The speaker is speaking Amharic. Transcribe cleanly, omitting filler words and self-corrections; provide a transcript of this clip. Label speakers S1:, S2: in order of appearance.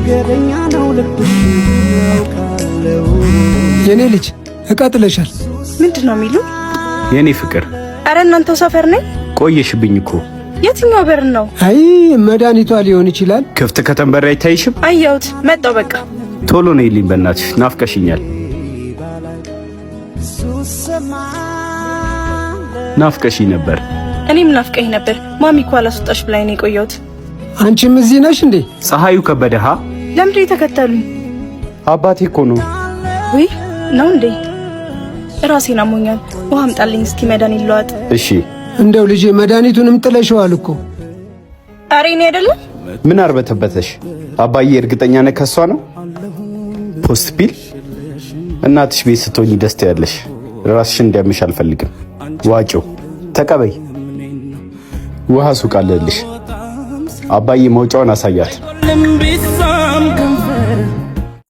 S1: መንገደኛ ነው ልብሽ ያውቃለው።
S2: የኔ ልጅ እቃ ጥለሻል።
S3: ምንድን ነው የሚሉ?
S4: የኔ ፍቅር።
S3: አረ እናንተው ሰፈር ነኝ።
S4: ቆየሽብኝ እኮ።
S3: የትኛው በር ነው?
S2: አይ መድኃኒቷ ሊሆን ይችላል።
S4: ክፍት ከተንበሪ አይታይሽም?
S3: አየሁት። መጣው በቃ።
S4: ቶሎ ነይልኝ በእናትሽ፣ ናፍቀሽኛል። ናፍቀሽኝ ነበር።
S3: እኔም ናፍቀኝ ነበር። ማሚ እኮ አላስወጣሽ ብላኝ ነው የቆየሁት።
S2: አንቺም እዚህ ነሽ እንዴ?
S4: ፀሐዩ ከበደ ሀ።
S3: ለምንድን የተከተሉኝ?
S4: አባቴ እኮ ነው።
S3: ውይ ነው እንዴ? ራሴን አሞኛል። ውሃ አምጣልኝ እስኪ መድኃኒት ልዋጥ።
S4: እሺ።
S2: እንደው ልጄ መድኃኒቱንም ጥለሽዋል እኮ።
S3: ኧረ እኔ አይደለም።
S4: ምን አርበተበተሽ? አባዬ እርግጠኛ ነህ ከሷ ነው? Post pill እናትሽ ቤት ስትሆኚ ደስታ ያለሽ። ራስሽን እንዲያምሽ አልፈልግም። ዋጪው፣ ተቀበይ። ውሃ ሱቅ አለልሽ። አባዬ መውጫውን አሳያት።